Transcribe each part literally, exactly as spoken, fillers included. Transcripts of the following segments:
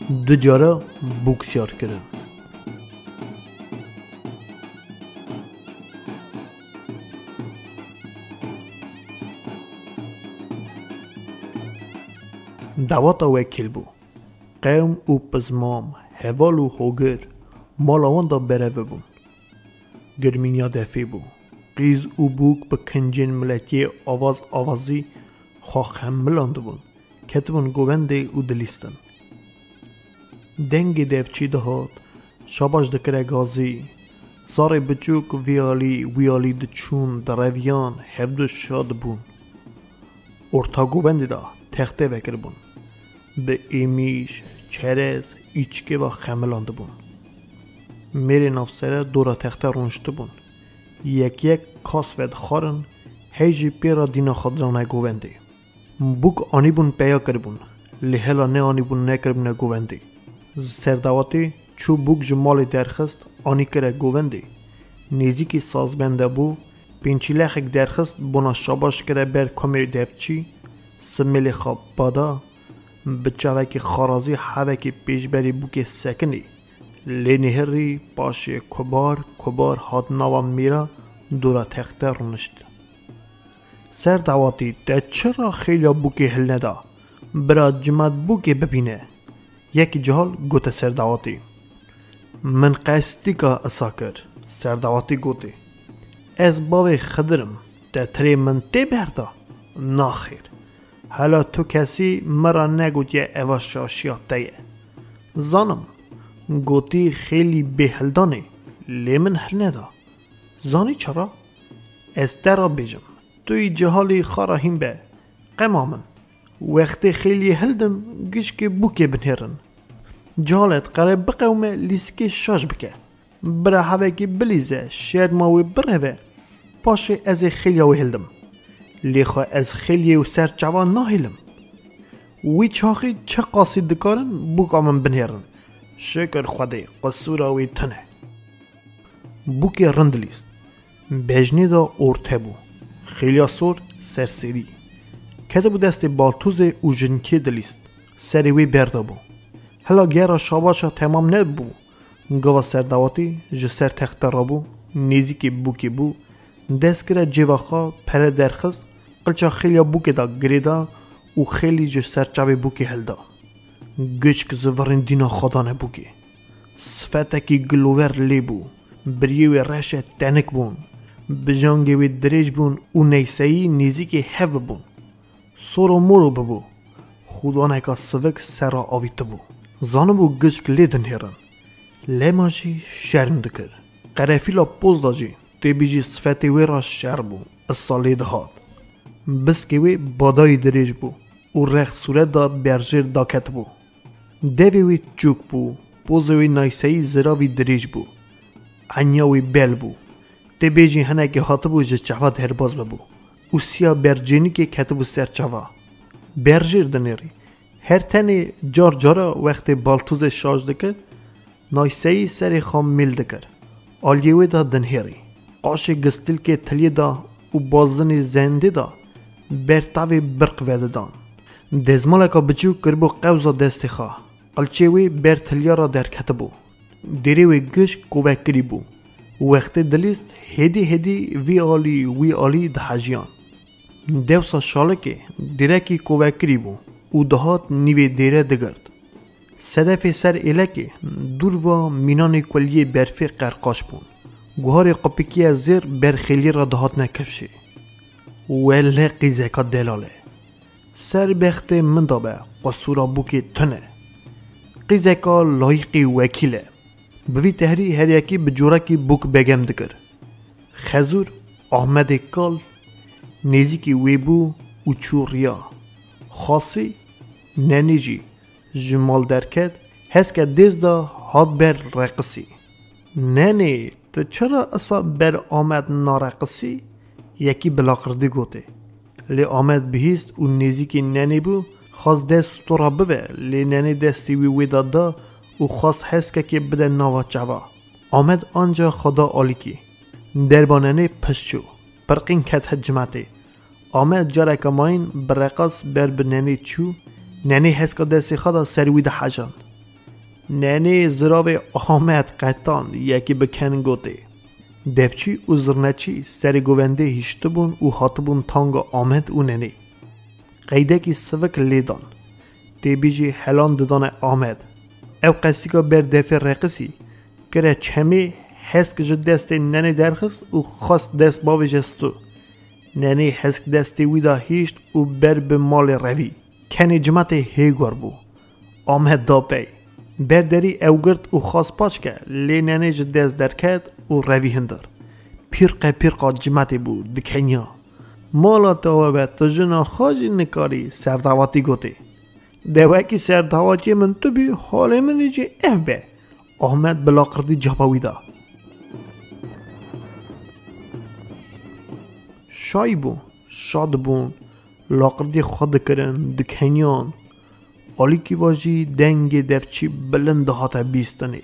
Du cara bûk siyar kirin. Dawata wekîl bû. Qewm û pizmam, heval û hogir, mala wan da berevibûn. Girmîniya defê bû. Qîz û bûk bi kincên miletiyê avaz avazî xwe xemilandibûn. Ketibûn govendê û dilîstin. Dengê devçî dihat, şabaş dikire gazî. Zarê biçûk vî alî, wî alî diçûn, direviyan, hevdu şa dibûn. Orta govendê de texte vekiribûn. Bi êmîş, çerez, îçkê ve xemilandibûn. Mêrê navsere dora texte rûniştibûn. Yek yek kas vedixwarin, hey jî pê re dîna xwe dirane govendê. Bûk anîbûn peya kiribûn, lê hela neanîbûn nekiribûne govendê. Serdawatî çû bûk ji malê derxist, anî kire govendê. Nêzîkî sazbende bû, pênçîlexek derxist bona şabaş kire ber komê devçî, simêlê xwe bada, bi çavekî xarazî hevekî pêşberî bûkê sekinî. Lê nihirî paşê kubar kubar hat nava mîra dora texte rûnişt. Serdawatî, te çira xêliya bûkê hilneda? Bira cimat bûkê bibîne. Yekî cihal gote serdawatî. Min qestîka isa kir. Serdawatî gotê. Ez bavê Xidir im. Te tirê min tê berda? Naxêr. Hela tu kesî min re negotiye eva şaşiya te ye. Zanim, gotî xêlî bêhildanê, lê min hilneda. Zanî çira? Ez te re bêjim, tu yî cihalî xwe re hîn be. Qema min. Wextê xêliyê hildim, gişkê bûkê binêrin. Cihalê diqere biqewime lîstikê şaş bike. Bira hevekî bilîze, şerma wê bireve. Paşê ez ê xêliya wê hildim. Lê xwe ez xêliyê û ser çava nahêlim. Wî çaxî çi qasî dikarin bûka min binêrin. Şikir Xwedê, qisûra wî tune. Bûkê rind dilîst. Bejnê de orte bû. Xêliya sor serserî. Ketibû destê baltûzê û jinkê dilîst. Serê wê berdabû. Hela gera şabaşa temam nebû. Gava serdawatî ji ser texte rabû, nêzîkê bûkê bû. Dest kire cêva xwe, pere derxist, qilça xêliya bûkê da girêda û xêlî ji ser çavê bûkê hilda. Gişk zivirîn dîna xwe dane bûkê. Sifetekî gilover lê bû. Biriyê wê reşe tenik bûn. Bijangê wê dirêj bûn û neyseyî nêzîkê hev bûn. Soro moro bibû. Xudaneka sivik ser re avîtibû. Zanibû gişk lê dinêrin. Lema jî şerm dikir. Qerefîla poz da jî tê bêjî sifetê wê re şer bû. Isa lê dihat. Biskê wê badayî dirêj bû û rex sûret da berjêr daketibû. Devê wê çûk bû, pozê wê nayseyî ziravî dirêj bû. Enya wê bel bû. Tê bêjî hinekî hatibû ji çava derbaz bibû û siya bercênikê ketibû ser çava. Berjêr dinêrî. Her tenê car cara wextê baltûzê şaş dikir, nayseyî serê xwe mîl dikir. Aliyê wê de dinhêrî. Qaşê gistilkê tiliyê de û bazinê zendê de ber tavê birq vedidan. Dezmaleka biçûk kiribû qewza destê xwe. Qilçê wê ber tiliya re derketibû. Dêrê wê gişk kovekirî bû. Wextê dilîst hêdî hêdî vî alî wî alî dihejiyan. Dewsa şalikê dêrekî kovekirî bû û dihat nîvê dêre digirt. Sedefê ser êlekê dûr va mînanê kuliyê berfê qerqaş bûn. Guharê qupikiye zêr ber xêliyê re dihatine kifşê. Wele qîzeka delal e. Ser bextê min de be, qisûra bûkê tune. Qîzeka layîqî wekîl e. Bi vî tehrî her yekî bi corekî bûk begem dikir. Xezûr, Ahmedê kal, nêzîkî wê bû û çû riya. Xasî, Nenê jî ji mal derket, heske dêz da hat ber reqisî. Nenê, tu çira isa ber Amed nareqisî? Yekî bi laqirdî gotê. Lê Amed bihîst û nêzîkî Nenê bû, xwest dest stora bive, lê Nenê destê wî wê de da û xwest heskekê bide nava çava. Amed anca xwe da alîkî. Derba Nenê pişt çû. Pirqîn ket hicimetê. Amed careke mayîn bi reqas ber bi Nenê çû, Nenê heska destê xwe da ser wî de hejand. Nenê ziravê Amed qetand, yekî bi ken gotê. Devçî û zirneçî serê govendê hiştibûn û hatibûn tanga Amed û nenê. Qeydekî sivik lê dan. Têbî jî helan didane Amed. Ew qesîka ber defê reqisî, kire çemê, hesk ji destê nenê derxist û xwest dest bavêje stû. Nenê hesk destê wî de hişt û ber bi malê revî. Kenê cimetê hê guer bû. Amed da pey. Ber derî ew girt û xwest paç ke, lê nenê ji dest derket û revî hindir. Pîrqe pîrqa cimetê bû, dikenya. Mala te we be, tu jina xwe jî nikarî, serdawatî gotê. De wekî serdawatiyê min tu bî, halê min jî ev be. Amed bi laqirdî caba wî da. Şayî bû, şa dibûn, laqirdî xwe dikirin, dikeniyan. Alîkî va jî dengê devçî bilind dihate bîstinê.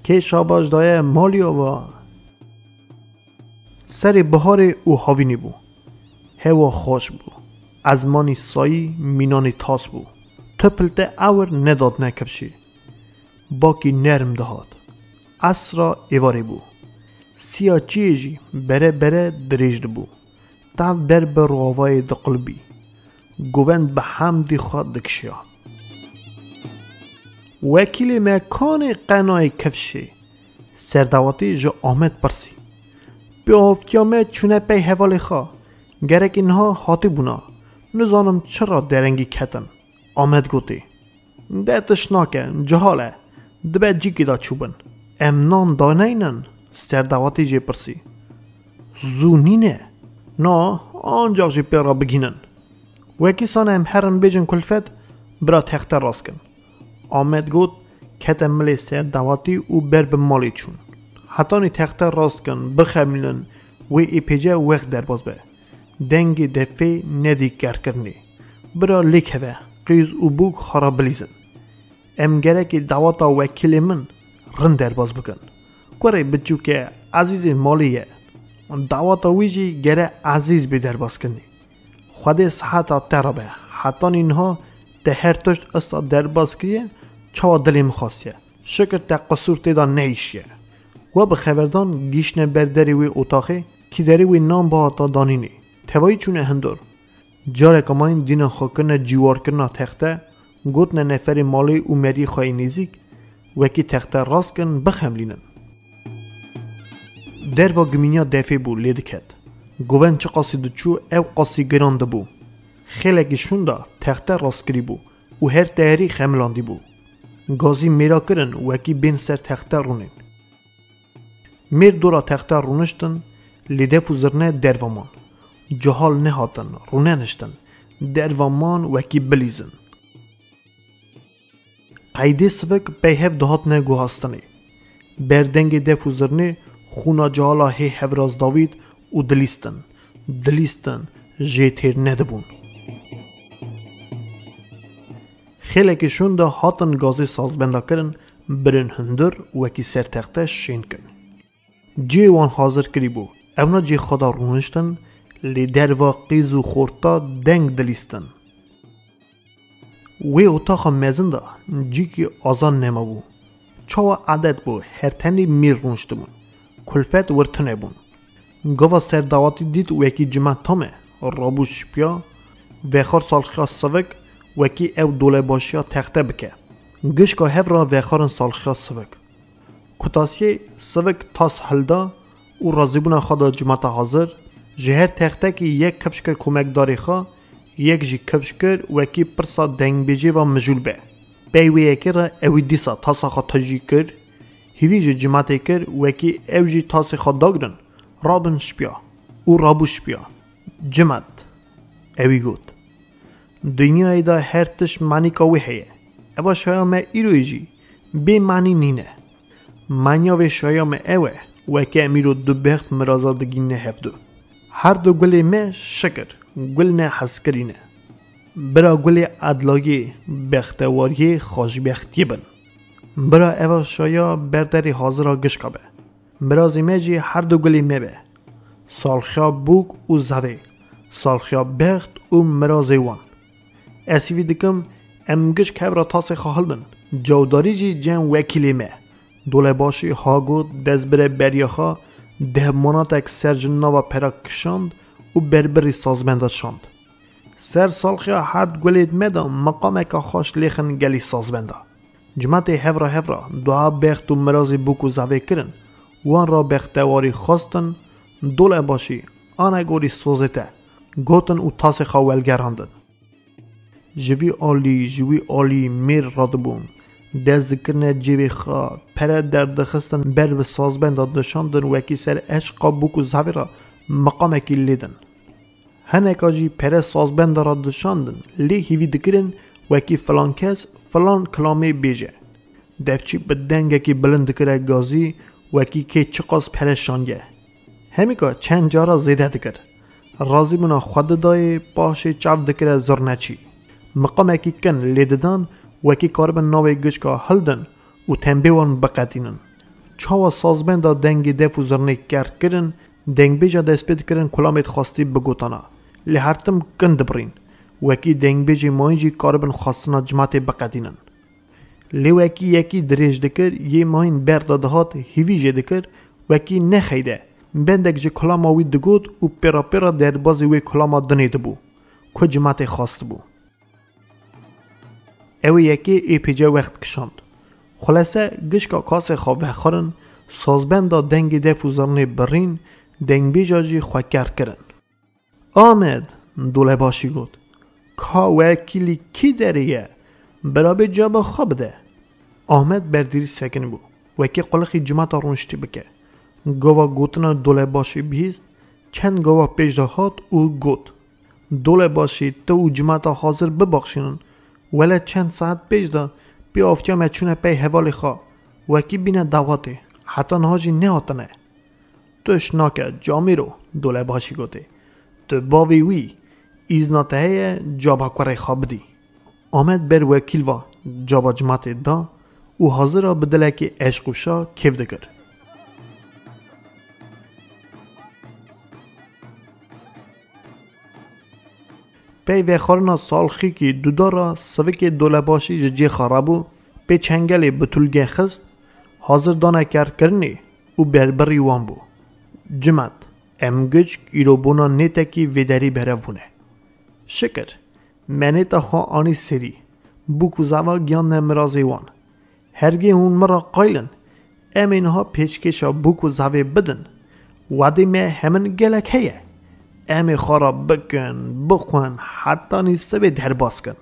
Kê şabaş daye maliya va. Serê biharê û havînî bû. Hewa xweş bû. Ezmanî sayî, mînanî tas bû. Tu pilte ewir nedatne kifşê. Bakî nerm dihat. Esra êvarê bû. Siya çiyê jî bere bere dirêj dibû. Tev ber bi rovayê diqulibî. Govend bi hemdî xwe dikişiya. Wekîlê me kanê qenayê kifşê? Serdawatî ji Amed pirsî. Bi avtiya me çûne pey hevalê xwe. Gerekî niha hatibûna. Nizanim çira derengî ketin. Amed gotê. De tişt nake, cihal e. Dibe cîkî de çûbin. Em nan daneynin? Serdawatî jê pirsî. Zû nîne? Na, ancaq jî pê re bigînin. Wekî sane em herin bêjin kulfet, bira texte rast kin. Amed got, kete milê serdawatî û ber bi malê çûn. Hetanî texte rast kin, bixemlînin, wê êpêce wext derbas be. Dengê defê nedî kerkirinê. Bira lêkeve, qîz û bûk xwe re bilîzin. Em gerekê daweta wekîlê min rind derbas bikin. Kurê biçûke ezîzê malê ye. Daweta wî jî gere ezîz bê derbaskirinê. Xwedê siheta te re be. Hetanî niha te her tişt ista derbas kiriye, çawa dilê min xwastiye. Şikir te qisûr tê de nehişiye. We bi xeberdan gihîştine ber derê wê otaxê, kî derê wê nan bihata danînê. Tevayî çûne hundir. Careke mayîn dîna xwe kirine cîwarkirina texte, gotine neferê malê û meriyê xwe yê nêzîk, wekî texte rast kin, bixemlînin. Derva gimîniya defê bû lê diket. Govend çiqasî diçû, ew qasî giran dibû. Xêlekî şûnda texte rast kirîbû û her teherî xemilandîbû. Gazî mêra kirin, wekî bên ser texte rûnên. Mêr dora texte rûniştin, lê def û zirne derva man. Cihal nehatin, rûneniştin. Derva man wekî bilîzin. Qeydê sivik pey hev dihatine guhastinê. Ber dengê def û zirnê xûna cihala hê hevraz davît û dilîstin. Dilîstin, jê têr nedibûn. Xêlekî şûnda hatin gazê sazbenda kirin, birin hundir wekî ser texte şên kin. Cihê wan hazir kirîbû. Ewna cihê xwe de rûniştin, lê derva qîz û xorta deng dilîstin. Wê otaxa mezin de cîkî azad nemabû. Çawa edet bû, her tenê mêr rûniştibûn. Kulfet wir tune bûn. Gava serdawatî dît wekî cima tam e, rabû şipiya, vexar salxiya sivik, wekî ew dolebaşiya texte bike. Gişka hev re vexarin salxiya sivik. Kutasiyê sivik tas hilda û razîbûna xwe da cimata hazir, ji her textekî yek kifş kir komekdarê xwe, yek jî kifş kir wekî pirsa dengbêjê ve mijûl be. Pey wê yekê re ewî dîsa tasa xwe tijî kir, hîvî ji cimatê kir wekî ew jî tasê xwe dagrin, rabin şipiya û rabû şipiya. Cimat, ewî got. Dinyayê de her tişt manîka wê heye. Eva şaya me îroyê jî bê manî nîne. Manya vê şaya me ew e, weke em îro du bext miraza digîne hevdu. Her du gulê me şikir, gul ne hezkirî ne. Bira gulê edlayê, bextewariyê, xweşbextiyê bin. Bira eva şaya ber derê hazira gişka be. Mirazê me jî her du gulê me be. Salxiya bûk û zevê, salxiya bext û mirazê wan. Ez hîvî dikim, em gişk hev re tasê xwe hildin. Cawdarî jî cem wekîlê me. Dolebaşî ha got dest bire beriya xwe, deh manatek ser ji nava pera kişand û berbirî sazbenda şand. Ser salxiya herd gulêd me de meqameka xweş lêxin gelî sazbenda. Cimatê hevra hevra dua bext û mirazê bûk û zavê kirin, wan ra bextewarî xwestin, Dolebaşî, anegorî sozê te, gotin û tasê xwe welgerandin. Ji vî alî, ji wî alî mêr radibûn. Dest dikirine cêvê xwe, pere derdixistin ber bi sazbenda dişandin wekî ser eşqa bûk û zavê re meqamekî lêdin. Hineka jî pere sazbenda re dişandin, lê hîvî dikirin wekî filan kes filan kilamê bêje. Devçî bi dengekî bilind dikire gazî, wekî kê çiqas pere şandiye. Hemîka çend cara zêde dikir. Razîbûna xwe didayê, paşê çav dikire zirneçî. Miqamekî kin lê didan, wekî karibin navê gişka hildin û tembê wan biqetînin. Çawa sazbenda dengê def û zirnê ker kirin, dengbêja dest pê dikirin kulamê dixwastî bigotana. Lê her tim kin dibirîn. Wekî dengbêjê mayîn jî karibin xwestina cimatê biqetînin. Lê wekî yekî dirêj dikir, yê mayîn berda dihat, hîvî jê dikir, wekî nexeyde. Bendek ji kulama wî digot û pêra pêra derbazî wê kulama dinê dibû, ku cimatê xwestibû. Ew ê yekê ê pêce wext kişand. Xulese gişka kasê xwe vexwarin, sazbenda dengê def û zirnê birîn, dengbêja jî xwe ker kirin. Amed, Dolebaşî got. Ka wekîlî kî derê ye? Birabê caba xwe bide. Amed berdîrî sekinîbû. Wekî qulixî cimata rûniştî bike. Gava gotina Dolebaşî bihîst, çend gava pêş de hat û got. Dolebaşî, tu û cimata hazir bibaxşînin. Wele çend saet pêş de pê afiya me çûne pey hevalê xwe. Wekî bîne dawatê. Heta niha jî nehatine. Tişt nake, camêro, Dolebaşî gotê. Tu bavê wî, îzna te heye caba kurê xwe bidî. Amed ber wekîl va, caba cimatê da û hazira bi dilekî eşq û şa kêf dikir. Pey vexwarina salxîkî dudara sivikê Dolebaşî ji cê xwe rabû, pê çengelê bi tulgê xist, hazir dane kerkirinê û berbirî wan bû. Cimat, em giç îro bona nêtekî vê derî berev bûne. Şikir, me nêta xwe anî serî, bûk û zava giyandine mirazê wan. Hergê hûn min re qayl in, em ê niha pêşkêşa bûk û zavê bidin. Wadê me hemin gelek heye. Em ê xwe re bikin, bixwin, hetanî sibê derbas kin.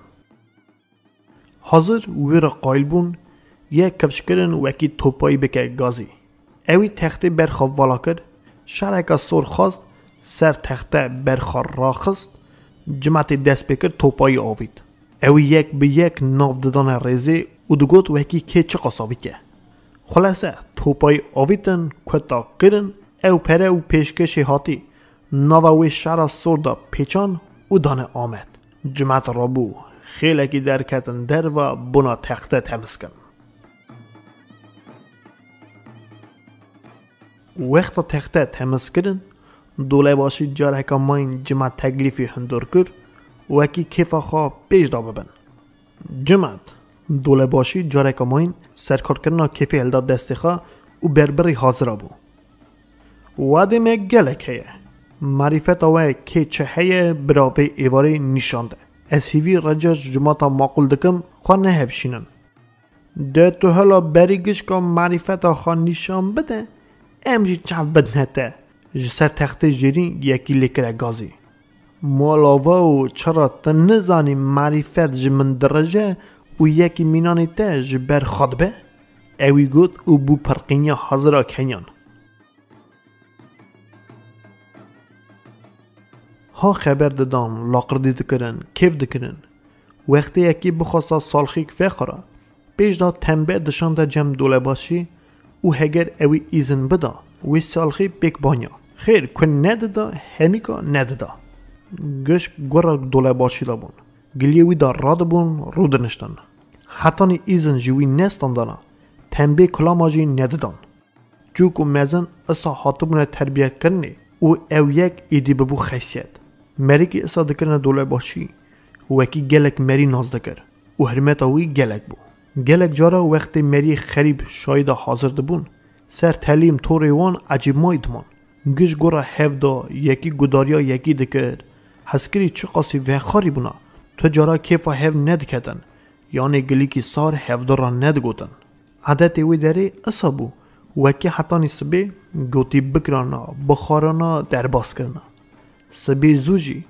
Hazir wê re qayl bûn, yek kifş kirin wekî topayî bike gazî. Ewî textê ber xwe vala kir, şereka sor xwest, ser texte ber xwe raxist, cimatê dest pê kir topayî avît. Ewî yek bi yek nav didane rêzê û digot wekî kê çiqas avîte. Xulese topayî avîtin, kuta kirin, ew pere û pêşkêşê hatî nava wê şera sor de pêçan û dane Amed. Cimat rabû, xêlekî derketin derve bona texte temiz kin. Wexta texte temiz kirin, Dolebaşî careke mayîn cima teklîfî hundir kir, wekî kêfa xwe pêş de bibin. Cimat, Dolebaşî careke mayîn serkarkirina kêfê hilda destê xwe û berbirî hazira bû. Wadê me gelek heye. Marîfeta we kê çi heye, bira vê êvarê nîşan de. Ez hîvî rica ji cimata maqûl dikim, xwe nehevşînin. De tu hela berî gişka marîfeta xwe nîşan bide, em jî çav bidine te. Ji ser textê jêrîn yekî lê kire gazî. Malava û çira tu nizanî marîfet ji min dirije û yekî mînanê te ji ber xwe dibe? Ewî got û bû pirqîniya hazira keniyan. Ha xeber didan, laqirdî dikirin, kêf dikirin. Wextê yekî bixwesta salxîk vexwara, pêş de tembe dişande cem Dolebaşî û heger ewî îzin bida, wê salxî pêk banya. Xêr, ku nedida, hemîka nedida. Gişk gura Dolebaşî de bûn. Giliyê wî de radibûn, rûdiniştin. Hetanî îzin ji wî nestandana, tembê kulama jî nedidan. Çûk û mezin isa hatibûne terbiyetkirinê û ew yek êdî bibû xeysiyet. Merikî isa dikirine Dolebaşî, wekî gelek merî nas dikir û hirmeta wî gelek bû. Gelek cara wextê meriyê xerîb şayî de hazir dibûn, ser telîm torê wan ecêbmayî diman. Giş gora hev de yekî gudariya yekî dikir. Hezkirî çiqasî vexarî bûna, tu cara kêfa hev nediketin, yanê gilîkî sar hevdira nedigotin. Edetê wê derê isa bû, wekî hetanî sibê gotî bikirana, bixwarana, derbas kirina. Sibê zû jî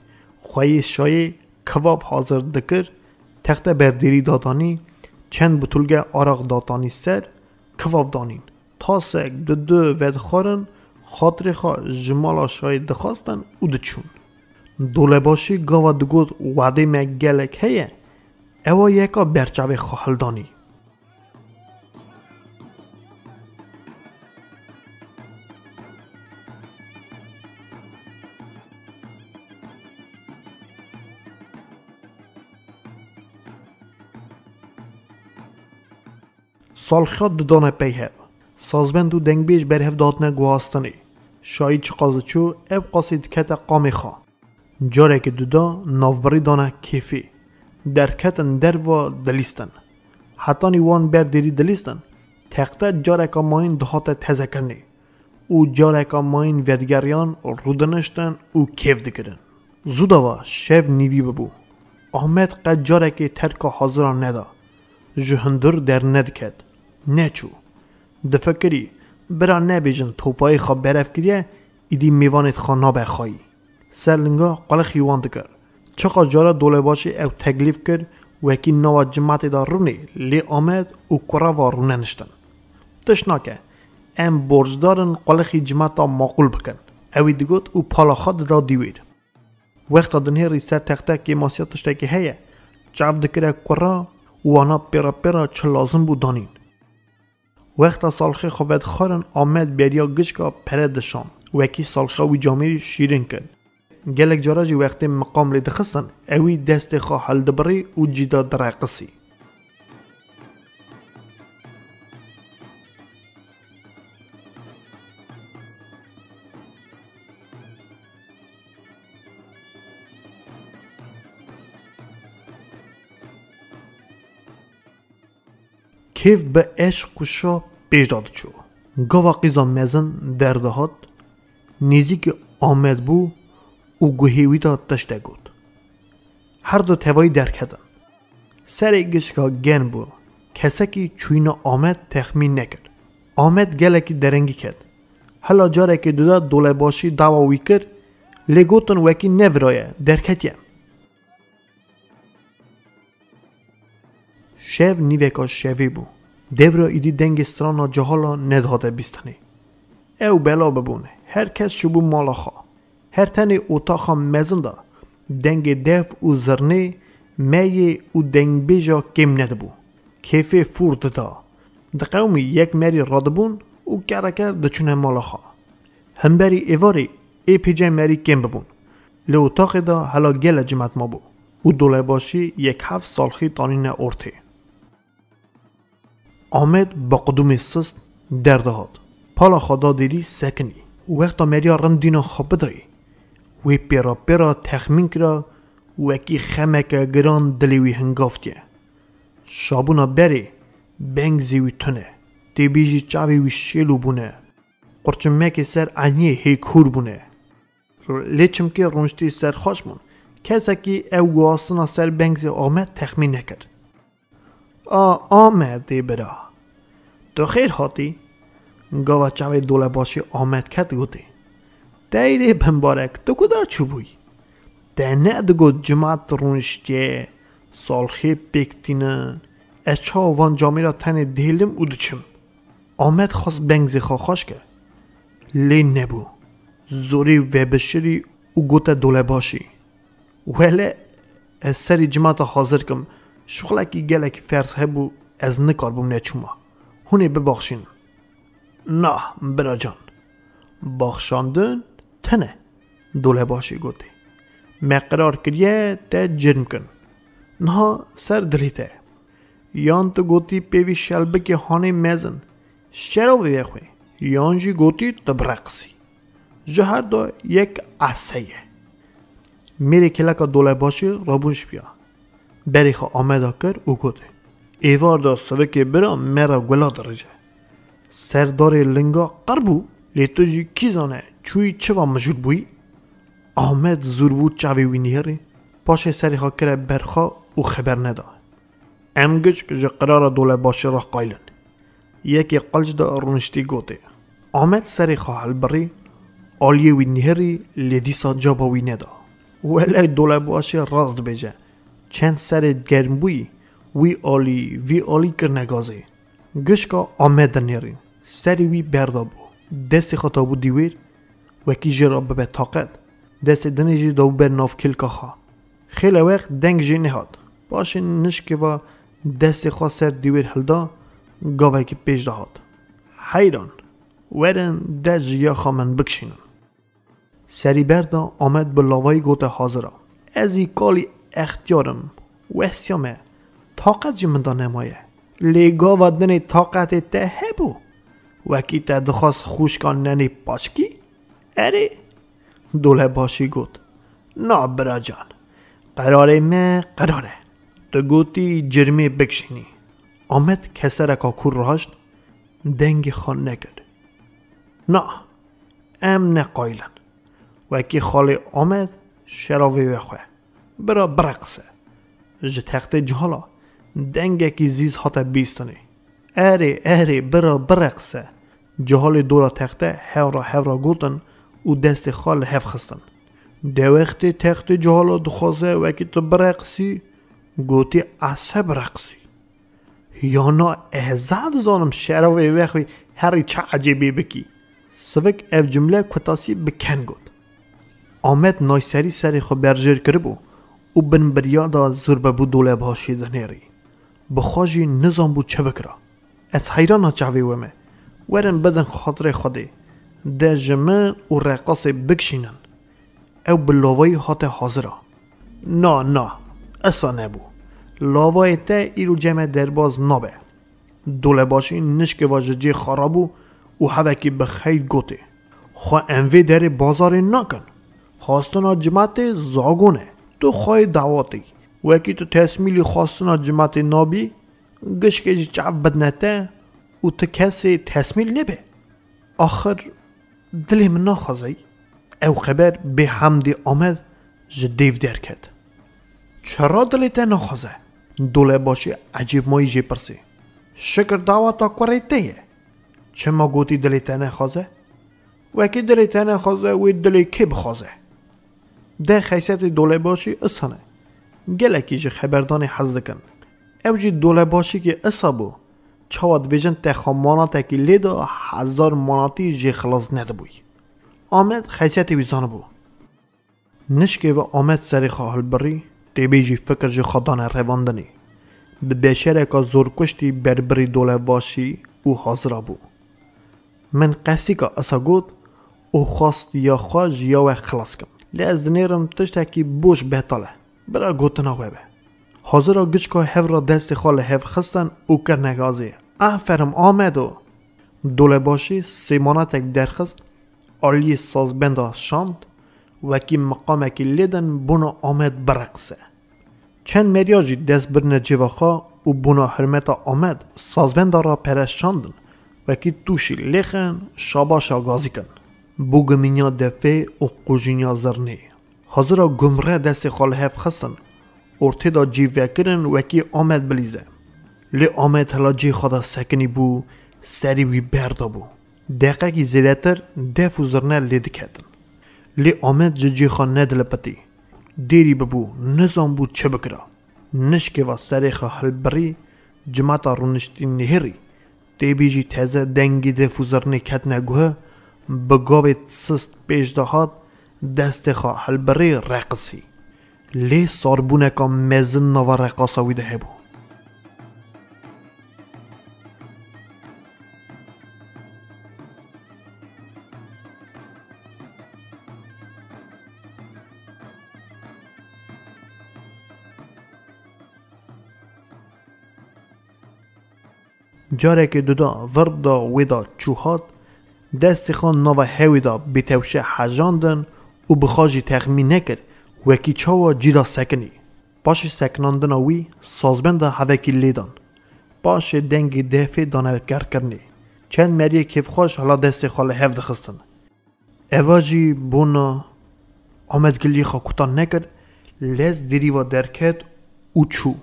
xweyê şayê kivav hazir dikir, texte ber dêrî dadanî, çend butulge araq datanî ser, kivav danîn. Tasek, dudu vedixwarin, xatirê xwe ji mala şayê dixwastin û diçûn. Dolebaşî gava digot, wadê me gelek heye, ewa yeka ber çavê xwe hildanî. Salxiya didane pey hev. Sazbend û dengbêj berhev dihatine guhastinê. Şayî çiqas diçû, ew qasî dikete qamê xwe. Carekê duda navbirî dane kêfê. Derketin derva dilîstin. Hetanî wan ber dêrî dilîstin, texte careka mayîn dihate tezekirinê û careka mayîn vedigeriyan, rûdiniştin û kêf dikirin. Zû dava şev nîvî bibû. Ahmet qet carekê terka hazira neda. Ji hundir dernediket. Neçû. Difikirî, bira nebêjin topayê xwe berev kiriye, îdî mêvanê xwe nabe xwayî. Ser linga qulixî wan dikir. Çiqas cara dolebaşê ew teklîf kir, wekî nava cimatê de rûnê, lê Amed û kurava rûneniştin. Tişt nake, em borcdar in qulixî cimata maqûl bikin. Ewî digot û pala xwe dida dîwêr. Wexta dinêrî ser texte kêmasiya tiştekî heye, çav dikire kura û wana pêra pêra çi lazim bû danîn. Wexta Salxê xwe vedixwarin, Amed beriya gişka pere dişan. Wekî Salxiya wî camêrî şîrin kir. Gelek cara jî wextê miqam lê dixistin, ewî destê xwe hildibirî û cî de direqisî. Kêf bi eşq û şa pêş de diçû. Gava qîza mezin derdihat, nêzîkî Amed bû û guhê wî de tiştek got. Her du tevayî derketin. Serê gişka germ bû. Kesekî çûyîna Amed texmîn nekir. Amed gelekî derengî ket. Hela carekê duda dolebaşî dawa wî kir, lê gotin wekî neviraye, derketiye. Şev nîveka şevê bû. Dewra îdî dengê strana cehal a nedihate bîstinê. Ew bela bibûn. Her kes çûbû mala xwe. Her tenê otaxa mezin de dengê def û zirnê, meyê û dengbêja kêm nedibû. Kêfê fûr dida. Diqewimî yek merî radibûn û kereker diçûne mala xwe. Himberî êvarê ê pêce merî kêm bibûn. Li otaxê de hela gele cimet mabû û dolebaşî yek heft Salxî tanîne ortê. Amed bi qudûmê sist derdihat. Pala xwe da dêrî sekinî. Wexta meriya rind dîna xwe bidayê, wê pêra pêra texmîn kira, wekî xemeke giran dilê wî hingavtiye. Şabûna berê bengzê wî tune. Tê bêjî çavê wî şêlo bûne. Qurçimekê ser eniyê hêkhûr bûne. Lê çimkê rûniştî serxweş bûn. Kesekî ew guhastina ser bengzê Amed texmîn nekir. A Amedê bira, tu xêr hatî? Gava çavê dolebaşê Amed ket gotê. Teyrê bimbarek, tu ku da çûbûyî? Te nedigot cimat rûniştiye, Salxê pêk tînin, ez çawa van camêra tenê dihêlim û diçim? Amed xwest bengzê xwe xweş ke. Lê nebû. Zorê vebişirî û gote dolebaşî. Wele, ez serî cimata hazir kim. Şixulekî gelekî ferz hebû, ez nikarbûm neçûma. Hûn ê bibaxşînin. Na, bira can. Baxşandin tune, dolebaşê gotê. Me qirar kiriye te cirm kin. Niha ser dilê te. Yan tu gotî pêvî şelbikê hanê mezin, şerovê vexwê. Yan jî gotî tu bireqisî. Ji her du yek ese ye. Mêrê kêleka dolebaşê rabûn ji piya. Berê xwe Ameda kir û got, Êvar da sivikê bira me ra gula dirije. Ser darê linga qir bû, lê tu jî kî zane çûyî çiva mijûl bûyî? Ahmet zûr bû çavê wî nihêrî, paşê serê xwe kire ber xwe û xeber neda. Em giş ji qirara Dolebaşê re qayl in. Yekê qilc da rûniştî gotê. Ahmet serê xwe hilbirî, aliyê wî nihêrî lê dîsa caba wî neda. Welay Dolebaşê rast dibêje. Çend serê germ bûyî, wî alî, vî alî kirine gazê. Gişka Ahmet dinêrî. Serê wî berda bû. Destê xwe dabû dîwêr, wekî jê re bibe taqet. Destê dinê jî dabû ber nav kêlka xwe. Xêle wext deng jê nehat. Paşê nişkê ve destê xwe ser dîwêr hilda, gavekî pêş de hat. Heyran, werin dest ji ya xwe min bikişînin. Serî berda Amed bi lavayî gote hazir a. Ez î kalî extiyar im. Wesiya me. Taqet ji min de nemaye. Lê gava dinê taqetê te hebû. Wekî te dixwast xwişka nenê paçkî? Erê. Dolebaşî got. Na bira can. Qerarê me qerar e. Tu gotî cirmê bikişînî. Amed kesereka kûr raşt, dengê xwe nekir. Na, em ne qayil in. Wekî xalê Amed şeravê wexwe. Bira bireqise. Ji textê cihala dengekî zîz hate bîstinê. Erê, erê, bira bireqise. Cihalê dora texte hevra hevra gotin û destê xwe li hev xistin. De wextê textê cihala dixwaze wekî tu bireqisî, gotî ez se bireqisî. Yana ez zaf zanim şeravê wexwî herî çi ecêbî bikî. Sivik ev cumle kutasî bi ken got. Amed nayserî serê xwe berjêr kiribû û bin biriya da zûr bibû Dolebaşî dinêrî. Bi xwe jî nizanbû çi bikira. Ez heyrana çavê we me. Werin bidin xatirê Xwedê. De ji min û reqasê bikişînin. Ew bi lavayî hate hazir a. Na, na, esa nebû. Lavayê te îro cem me derbaz nabe. Dolebaşî nişkê ve ji cê xwe rabû û hevekî bi xeyr gotê. Xwe em vê derê bazarê nakin. Xwestina cimatê zagon e. Tu xweyê dawatî. Wekî tu tesmîlî xwestina cimatê nabî, gişkê jî çav bidine te û tu kesê tesmîl nebe. Axir dilê min naxwazey. Ew xeber bê hemdî Amed ji dêv derket. Çira dilê te naxwaze? Dolebaşî ecêbmayî jê pirsî. Şikir dawata kurê te ye. Çima gotî dilê te nexwaze? Wekî dilê te nexwaze, wê dilê kê bixwaze? De xeysiyetê Dolebaşî isan e. Gelekî ji xeberdanê hez dikin. Ew jî Dolebaşîkê isa bû. Çawa dibêjin te xwe manatekî lê da, hezar manatî jê xilas nedibûyî. Amed xeysiyetê wî zanibû. Nişkê ve Amed serê xwe hilbirî, têbê jî fikir ji xwe dane revandinê. Bi beşereka zorkuştî berbirî Dolebaşî û hazira bû. Min qesîka isa got û xwest ya xwe ji ya we xilas kim. Lê ez dinêrim tiştekî boş betal e. Bira gotina we be. Hazira gişka hev re destê xwe li hev xistin û kirine gazê. Aferin Amedo! Dolebaşî sêmanatek derxist, aliyê sazbenda şand, wekî miqamekî lêdin bona Amed bireqise. Çend meriya jî dest birine cêva xwe û bona hurmeta Amed sazbenda re pere şandin, wekî tûşî lêxin şabaşa gazî kin. Bû gimînya defê û qujînya zirnê. Hazira gumre destê xwe li hev xistin, ortê de cî vekirin wekî Amed bilîze. Lê Amed hela cê xwe de sekinî bû, serî wî berda bû. Deqekî zêdetir def û zirne lê diketin. Lê Amed ji cê xwe nedilipitî. Dêrî bibû, nizanbû çi bikira. Nişkê ve serê xwe hilbirî, cimata rûniştî nihêrî. Têbî jî teze dengê def û zirnê ketine guh, bi gavê sist pêş de hat, destê xwe hilbirî reqisî. Lê sarbûneka mezin nava reqasa wî de hebû. Carekê duda vir da wê da çû hat, destê xwe nava hewê da bêtewşe hejandin û bi xwe jî texmîn nekir wekî çawa cî da sekinî. Paşê sekinandina wî sazbenda hevekî lê dan. Paşê dengê defê dane gerkirinê. Çend meriyê kêfxweş hela destê xwe li hev dixistin. Eva jî bona Amed giliyê xwe kutan nekir, lez dêrî ve derket û çû.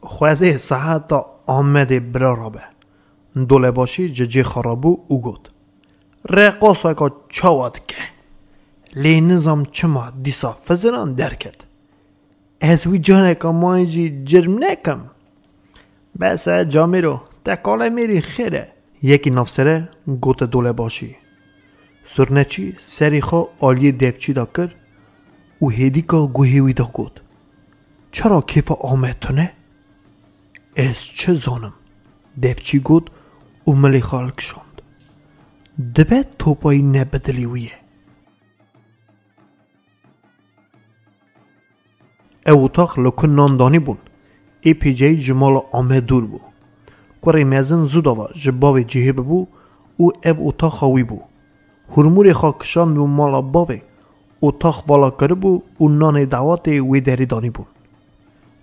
Xwedê seheta Amedê bira rabe. Dolebaşî ji cê xwe rabû û got, "Reqoseka çawa dike? Lê nizam çima dîsa fiziran derket. Ez wî careka mayî jî cirm nekim." "Bes e, camêro, te qale mêrî xêr e." Yekî navsere gote Dolebaşî. Zurneçî serê xwe aliyê devçî de kir û hêdîka guhê wî de got, "Çira kêfa Amed tune?" "Ez çi zanim?" devçî got û milê xwe hilkişand. "Dibe topayî ne bi dilê wî ye." Ew otax li ku nan danîbûn, ê pêceyî ji mala Amed dûr bû. Kurê mezin zû dava ji bavê cihê bibû û ev otaxa wî bû. Hûrmûrê xwe kişandibû mala bavê, otax vala kiribû û nanê dawatê wê derê danîbûn.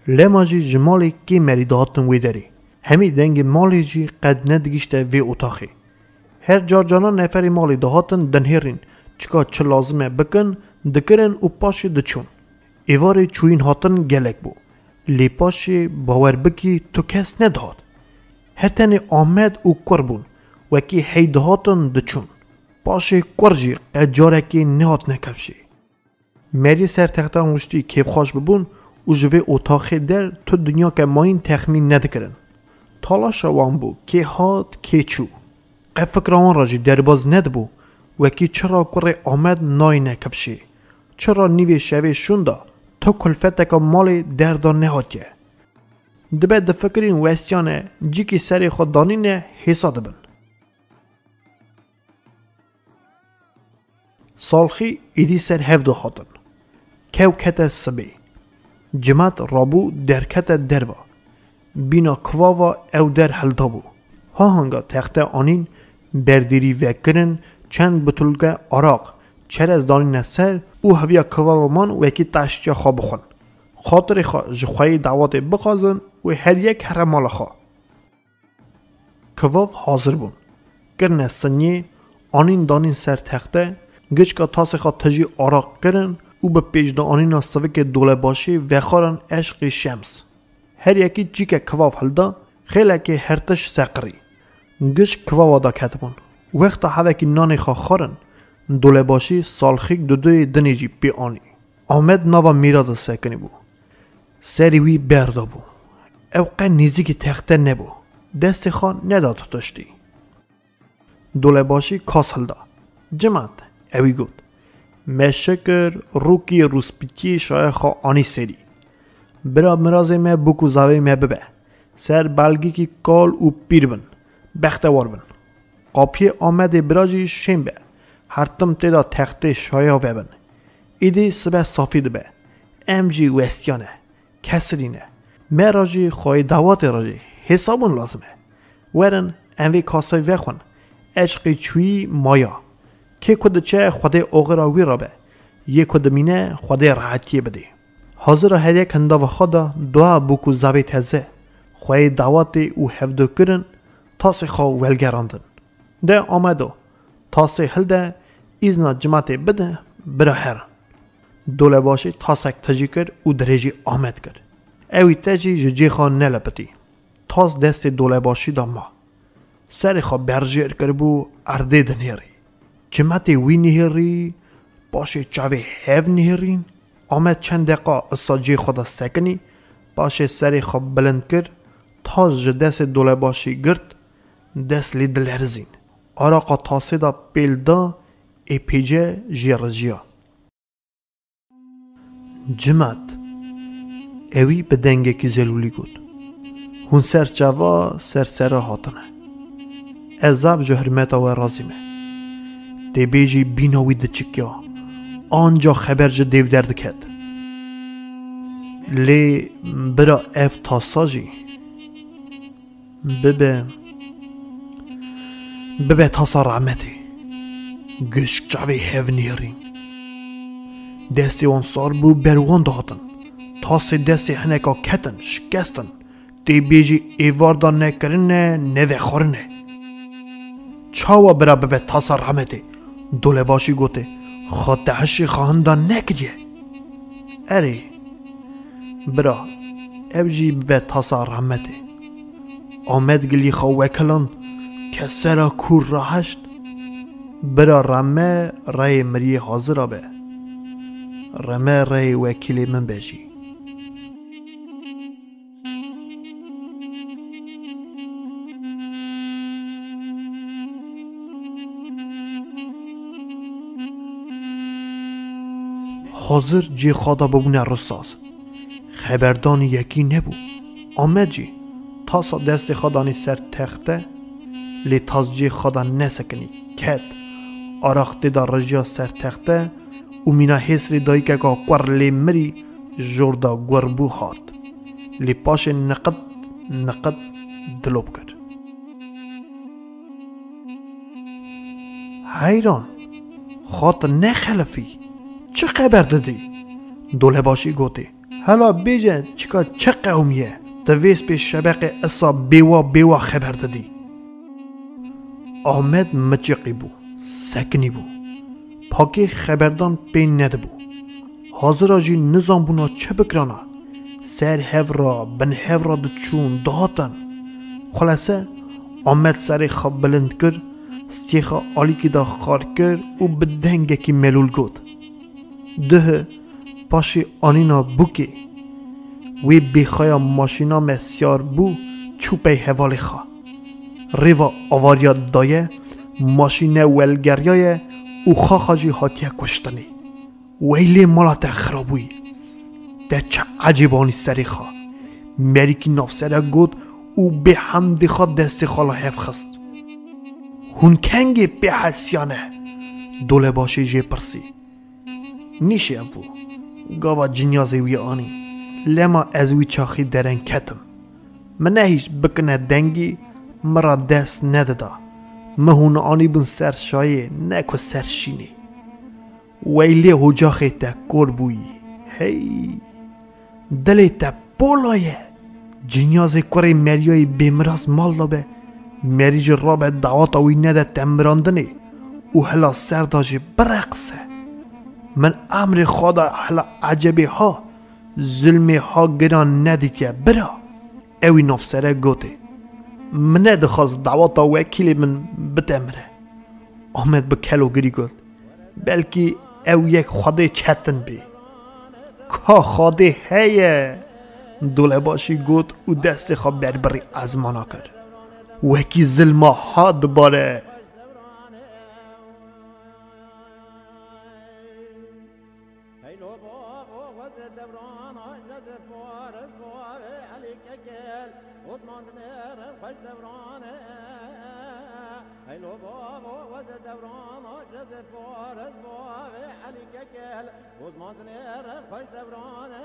Lema jî ji malê kê merî dihatin wê derê. Hemî dengê malê jî qet nedigihîşte vê otaxê. Her car cana neferê malê dihatin dinihêrîn, çika çi lazim e bikin, dikirin û paşê diçûn. Êvarê çûyîn hatin gelek bû. Lê paşê bawer bikî tu kes nedihat. Her tenê Amed û kur bûn. Wekî hey dihatin diçûn. Paşê kur jî qet carekê nehatine kevşê. Merî ser textan wiştî kêfxweş bibûn û ji vê otaxê der tu dinyake mayîn texmîn nedikirin. Talaşa wan bû, kê hat, kê çû. Qe fikra wan re jî derbaz nedibû, wekî çira kurê Amed nayîne kifşê. Çira nîvê şevê şûnda, tu kulfeteka malê derda nehatiye. Dibe difikirîn westiyane, cîkî serê xwe danîne hêsa dibin. Salxî êdî ser hev dihatin. Kew kete sibê. Cimat rabû derkete derva. Bîna kivava ew der hildabû. Hahanga texte anîn, berdêrî vekirin, çend butulke araq, çerez danîne ser û heviya kivava man wekî taştiya xwe bixwin. Xatirê xwe ji xweyê dawatê bixwazin û her yek here mala xwe. Kivav hazir bûn. Kirine sinyê, anîn danîn ser texte, gişka tasê xwe tijî araq kirin û bi pêşdianîna sivikê dolebaşî vexwarin eşqî Şems. Her yekî çîke kivav hilda, xêlekê her tişt seqirî. Gişk kivava de ketibûn. Wexta hevekî nanê xwe xwarin, dolebaşî salxîk duduyê dinê jî pê anî. Amed nava mîra de sekinî bû. Serê wî berda bû. Ew qe nêzîkî texte nebû. Destê xwe neda tu tiştî. Dolebaşî kas hilda. Cimat, ewî got. Me şikir, rûkî rûspîtiyê şaya xwe anî serî. Bira mirazê me bûk û zavê me bibe. Ser belgîkî kal û pîr bin. Bextewar bin. Qapiyê Amedê bira jî şên be. Her tim tê de textê şaya vebin. Îdî sibe safî dibe. Em jî westiyane. Kesirîne. Me re jî xweyê dawatê re jî hêsabûn lazim e. Werin, em vê kaseyê vexwin. Eşqê çûyî maya. Kê ku diçe Xwedê oxira wî re be. Yê ku dimîne Xwedê rehetiyê bidê. Hazira her yek hindava xwe da dua bûk û zavê teze. Xweyê dawatê û hevdo kirin, tasê xwe welgerandin. De Amedo, tasê hilde, îzna cimatê bide, bira her. Dolebaşî tasek tijî kir û dirêjî Amed kir. Ewî tejî ji cê xwe nelepitî. Tas destê dolebaşî de ma. Serê xwe berjêr kiribû, erdê dinêrî. Cimetê wî nihêrî, paşê çavê hev nihêrîn. Amed çend deqa isa cê xwe de sekinî, paşê serê xwe bilind kir, tas ji destê dolebaşî girt, dest lê dilerizîn. Araqa tasê de pêl da, ê pêce jê rijiya. Cimat, ewî bi dengekî zelûlî got. Hûn ser çava, ser sera hatine. Ez zaf ji hurmeta we razî me. Tê bêjî bîna wî diçikiya. Anca xeber ji dêv derdiket. Lê bira ev tasa jî bibe, bibe tasa rehmetê. Gişk çavê hev nêrîn. Destê wan sar bû, ber wan dihatin. Tasê destê hineka ketin, şikestin. Tê bêjî êvarda nekirine, nevexwarine. Çawa bira bibe tasa rehmetê? Dolebaşî gote, xwe te hişê xwe hinda nekiriye. Erê, bira, ev jî bibe tasa rehmetê. Amed gilî xwe wekiland, ke sera kûr rahişt. Bira reme reyê miriyê hazira be. Reme reyê wekîlê min be jî. Hazir cê xwe da bibûne risaz. Xeberdanî yekî nebû. Amed jî tasa destê xwe danî ser texte, lê tas cê xwe da nesekinî, ket. Araq tê da rijiya ser texte û mîna hêsirê dayikeka kur lê mirî jor da gur bû hat. Lê paşê niqit niqit dilop kir. Heyran, xat nexelifî, çi xeber didî? Dolebaşî gotê, hela bêje çika çi qewmiye, ti vêspê şebeqê isa bêwa bêwa xeber didî. Ahmed miçiqî bû, sekinî bû. Pakê xeberdan pê nedibû. Hazira jî nizanbûna çi bikirana. Ser hev ra, bin hev ra diçûn, dihatin. Xulese, Ahmed serê xwe bilind kir, stiyê xwe alîkî de xar kir û bi dengekî melûl got, Duhi, paşê anîna bûkê. Wê bêxaya maşîna me siyar bû, çû pey hevalê xwe. Rêva avariya daye, maşîne welgeriyaye û xaxa jî hatiye kuştinê. Weylê mala te xirabûyî. Te çi ecêb anî serê xwe? Merîkî navsere got û bê hemdê xwe destê xwe li hev xist. Hûn kengê pê hesiyane? Dolebaşê jê pirsî. Nîşev bû. Gava cinyazê wî anî. Lema ez wî çaxî dereng ketim. Min nehîşt bikine dengî, min ra dest nedida. Min hûn anîbûn ser şayê, ne ku ser şînê. Weylê hocaxê te kor bûyî. Hey! Dilê te pola ye. Cinyazê kurê Meriyayê bêmiras mal de be. Merî jî rabe dawata wî nede temirandinê û hela ser da jî bireqise. Min emrê xwe de hela ecebê ha, zilmê ha giran nedîtiye bira. Ewî navsere gotê, Min nedixwast dawata wekîlê min bitemire. Ahmed bi kelogirî got, Belkî ew yek Xwedê çetin bê. Ka Xwedê heye! Dolebaşî got û destê xwe berbirî ezmana kir. Wekî zilma ha dibare. Heylo bavo, weze devran, ay jeze paris bave, Elî Kekel, Osman dinêre xweş devran e. Heylo bavo, weze devran, ay jeze paris bave, Elî Kekel, Osman dinêre xweş devran e.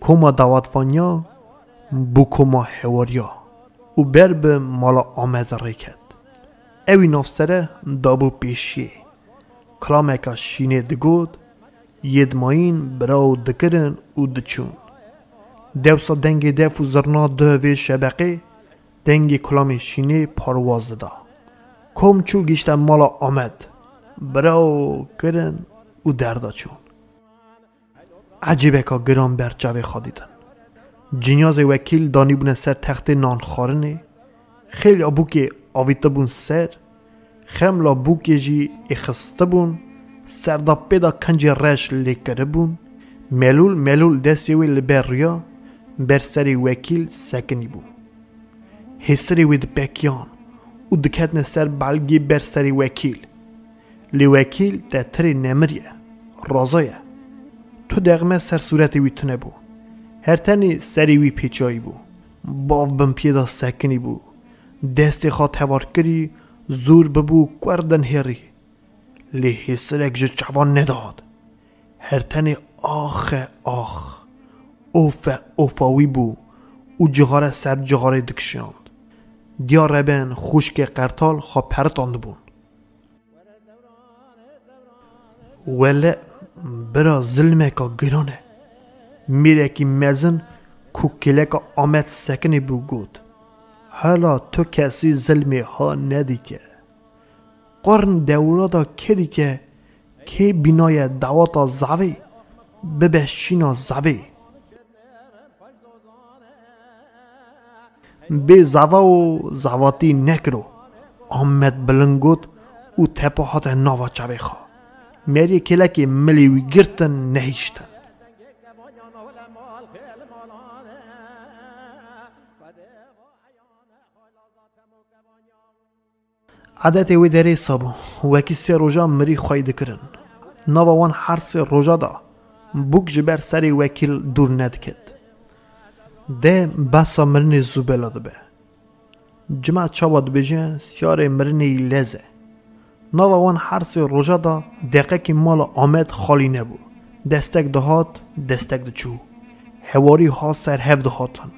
Koma dawatvaniya bû koma hewariya û ber bi mala Amed rê ket. Ewî navsere dabû pêşiyê. Kilameka şînê digot, yê dimayîn biraw dikirin û diçûn. Dewsa dengê def û zirna duhê vê şebeqê dengê kulamê şînê parwaz dida. Kom çû gişte mala Amed, biraw kirin û derda çûn. Ecêbeka giran ber çavê xwe dîtin. Cinyazê wekîl danîbûne ser textê nanxwarinê, xêlya bûkê avîtibûn ser, xemla bûkê jî êxistibûn, serda pê de kincê reş lê kiribûn, melûl melûl destê wê li ber riya, ber serê wekîl sekinîbû. Hêsirê wê dipekiyan û diketine ser belgê ber serê wekîl. Lê wekîl te tirê nemiriye, raza ye. Tu dexme ser sûretê wî tune bû. Her tenê serê wî pêçiyayî bû. Bav bin piyê de sekinî bû. Destê xwe tevar kirî, zûr bibû, kur dinhêrî. Lê hêsirek ji çavan nedihat. Her tenê axe ax, ofe ofa wî bû û cixare ser cixarê dikişand. Diya reben xwişkê qertal xwe peritandibûn. Wele bira zilmeka giran e. Mêrekî mezin Ku kêleka Amed sekinî bû got, "Hela tu kesî zilmê ha nedîke. Qurn dewra da kê dîke, kê bînaye dawata zavê, bibe şîna zavê." Bê zava û zavatî nekiro. Amed bilind got û tepa hate nava çavê xwe. Meriyê kêlekê milê wî girtin nehiştin. Edetê wê derê sa bû, wekî sê roja mirî xwey dikirin. Nava wan her sê roja da bûk ji ber serê wekîl dûr nediket. De behsa mirinê zû bela dibe. Cima çawa dibêje, siyarê mirinê yî lez e. Nava wan her sê roja da deqekî mala Amed xalî nebû. Destek dihat, destek diçû. Hewarî ha ser hev dihatin.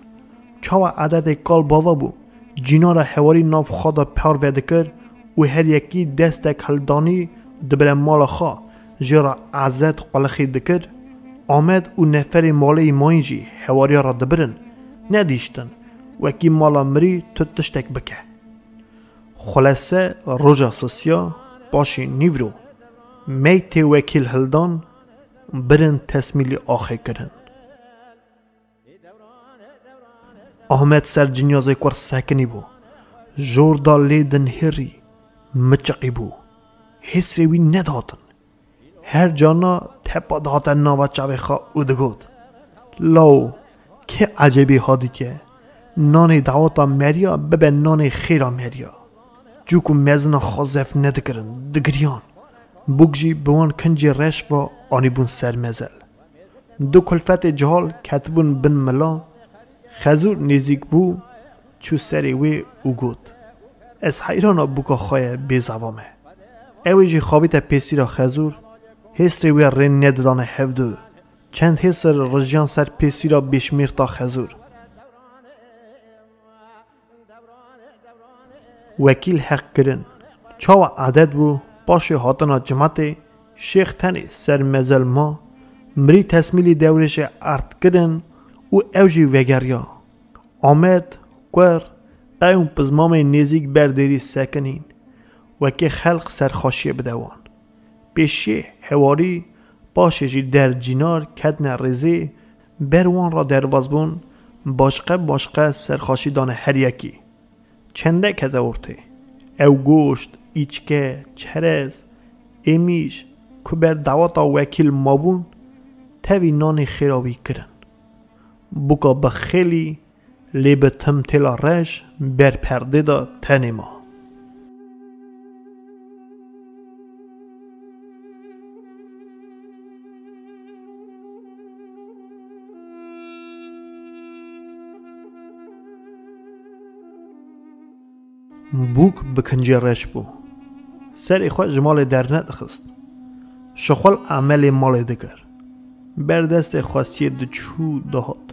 Çawa edetê kal bava bû, cînara hewarî nav xwe de parve dikir û her yekî destek hildanî dibire mala xwe, jê re ezet qulixî dikir. Amed û neferê malê yî mayîn jî hewariya re dibirin, nedihiştin, wekî mala mirî tu tiştek bike. Xulese roja sisiya paşê nîvro, meytê wekîl hildan, birin tesmîlî axê kirin. Amed ser cinyazê kur sekinî bû. Jor da lê dinhêrî, miçiqî bû. Hêsrê wî nedihatin. Her carna tepa dihate nava çavê xwe û digot, "Lawo, kê ecêbî ha dike? Nanê dawata meriya bibe nanê xêra meriya." Çûk û mezina xwe zef nedikirin, digiriyan. Bûk jî bi wan kincê reş ve anîbûn ser mezel. Du kulfetê cihal ketibûn bin mila. Xezûr nêzîk bû, çû serê wê û got, "Ez heyrana bûka xwe ye bê zava me." Ew ê jî xavîte pêsîra Xezûr, hêsrê wê rê nedidane hevdu. Çend hêsir rijiyan ser pêsîra bêşmêr ta Xezûr. Wekîl heq kirin. Çawa edet bû, paşê hatina cimatê, şêx tenê ser mezel ma, mirî tesmîlî dewrêşê erd kirin û ew jî vegeriya. Amed, kur, qey û pizmamê nêzîk ber dêrî sekinîn. Wekî xelq serxaşiyê bide wan. Pêşiyê hewarî, paşê jî der cînar ketine rêzê, ber wan re derbas bûn, başqe başqe serxaşî dane her yekî. Çende kete ortê. Ew goşt, îçke, çerez, êmîş, ku ber daweta wekîl mabûn, tevî nanê xêra wî kirin. Bûka bi xêlî, lê bi tim têla reş ber perdê de tenê ma. Bûk bi kincê reş bû. Serê xwe ji malê dernedixist. Şixul emelê malê dikir. Ber destê xwestiyê diçû dihat.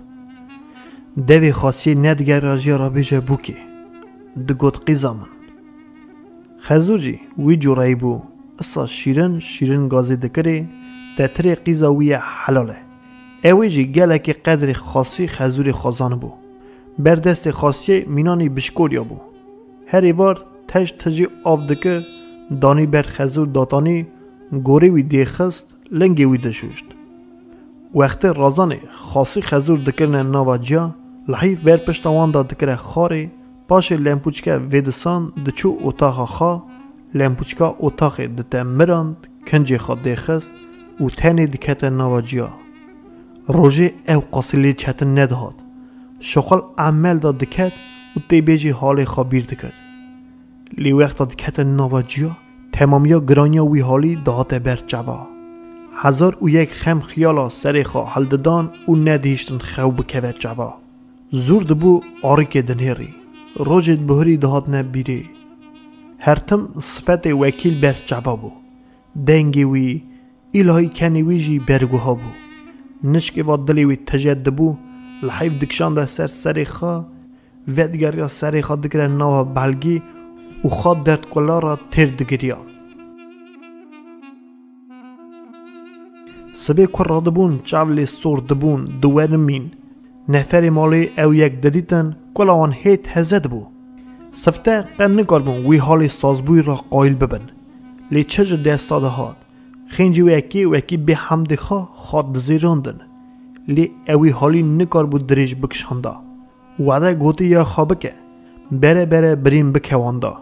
Devê xwestiyê nedigera jê re bêje bûkê. Digot, "Qîza min." Xezûr jî wî cureyî bû. Isa şîrin şîrin gazê dikirê, tetirê qîza wî ye helal e. Ew ê jî gelekî qedrê xasî Xezûrê xwe zanibû. Ber destê xasiyê mînanî bişkoriya bû. Her êvar tej tijî av dikir, danî ber Xezûr datanî, gorê wî dêxist, lingê wî dişûşt. Wextê razanê xasî Xezûr dikirine nava ciya, lihîf ber pişta wan de dikire xarê, paşê lempûçke vêdisan diçû otaxa xwe, lempûçka otaxê dite mirand, kincê xwe dêxist û tenê dikete nava ciya. Rojê ew qasî lê çetin nedihat. Şixul emel de diket û tê bêjî halê xwe bîr dikir. Lê wexta dikete nava ciya, temamiya giraniya wî halî dihate ber çava. Hezar û yek xem xiyala serê xwe hildidan û nedihiştin xew bikeve çava. Zûr dibû arikê dinêrî. Rojê dibihurî dihatine bîrê. Her tim sifetê wekîl ber çava bû. Dengê wî, îlahî kenê wî jî berguha bû. Nişkê va dilê wî tije dibû, liheyv dikişande ser serê xwe, vedigeriya serê xwe dikire nava belgî û xwe derdkula re têr digiriya. Sibê ku radibûn, çav lê sor dibûn, diwerimîn. Neferê malê ew yek didîtin, kula wan hê teze dibû. Sifte qe nikarbûn wî halê sazbûyî re qayîl bibin. Lê çi ji desta dihat? Xêncî wê yekê wekî bêhemdê xwe xwe dizêrandin. Lê ewî halî nikarbû dirêj bikişanda. Wade gotî ya xwe bike. Bere bere birîn bikewanda.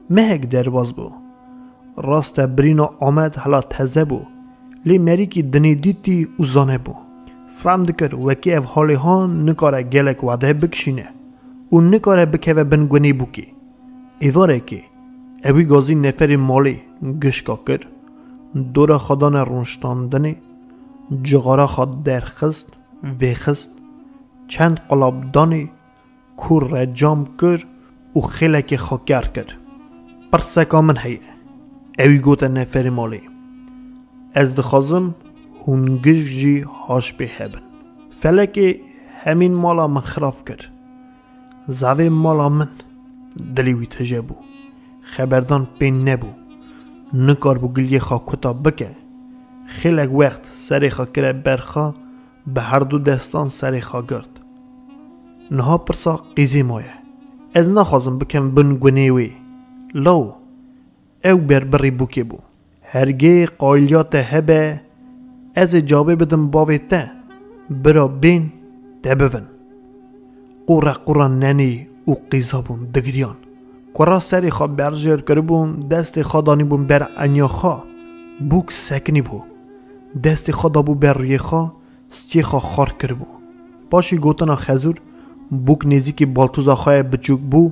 Mehek derbas bû. Rast e, birîna Amed hela teze bû. Lê merîkî dinê dîtî û zanebû. Fehm dikir wekî ev halê han nikare gelek wade bikişîne û nikare bikeve bin gunê bûkê. Êvarekê, ewî gazî neferê malê gişka kir, dora xwe dane rûniştandinê, cixara xwe derxist, vêxist, çend qulap danê, kûr re cam kir û xêlekê xwe ker kir. Pirseka min heye. Ewî gote neferê malê. Ez dixwazim hûn gişk jî haş pê hebin. Felekê hemîn mala min xirab kir. Zavê mala min dilê wî tije bû. Xeberdan pê nebû. Nikaribû giliyê xwe kuta bike. Xêlek wext serê xwe kire ber xwe, bi herdu destan serê xwe girt. Niha pirsa qîzê maye. Ez naxwazim bikem bin gunê wê. Law, ew berbirî bûkê bû. Hergê qayiliya te hebe, ez ê cavê bidim bavê te, bira bên te bivin. Qûre qûra nenî û qîza bûn digiriyan. Kura serê xwe berjêr kiribûn, destê xwe danîbûn ber eniya xwe. Bûk sekinî bû. Destê xwe dabû ber rûyê xwe, stiyê xwe xar kiribû. Paşî gotina Xezûr, bûk nêzîkî baltûza xwe ye biçûk bû